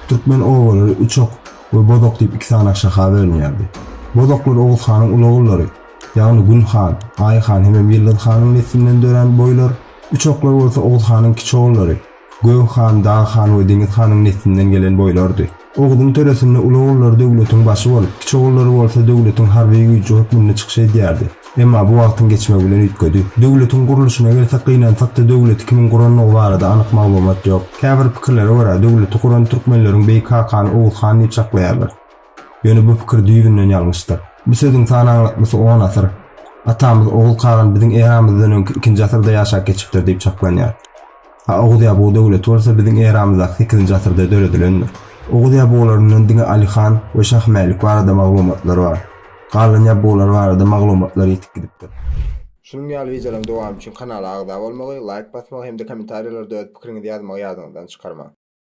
Türkmen obalary Üçok we Bozok diýip iki sany şaha bölünýärdi. Bozoklar Oguz hanyň uly ogullary, ýagny Gün han, Aý han hemem Ýyldyz hanyň neslinden dörän boýlar, Üçoklar bolsa Oguz hanyň kiçi ogullary, Gök han, Dag han we Deňiz hanyň neslinden gelen boýlardy. Oguzyň töresinde uly ogullary döwletiň başy bolup, kiçi ogullary bolsa döwletiň harby güýji hökmünde çykyş edýärdi. Emma bu wagtyň geçmegi bilen üýtgedi. Döwletiň gurluşyna gelsek gynansak-da döwleti kimiň gurandygy barada anyk maglumat ýok. Käbir pikirlere görä, döwleti guran türkmenleriň beýik hakany Oguz han diýip çaklaýarlar. Ýöne bu pikir düýbünden ýalňyşdyr. Bu sözüň san aňlatmasy on asyr. Atamyz Oguz kagan biziň eramyzdan öňki ikinji asyrda ýaşap geçipdir diýip çaklanýar. A Oguz ýabgu döwleti bolsa biziň eramyzdaky sekizinji asyrda döredilendir. Oguz ýabgularyndan diňe Aly han we Şahymälik barada maglumatlar bar. Galan ýabgular barada maglumatlar ýitip gidipdir. Şunuň ýaly wideolaryň dowamy üçin kanala agza bolmagy, laýk basmagy hem-de kommentariýalarda öz pikiriňizi ýazmagy ýadyňyzdan çykarmaň.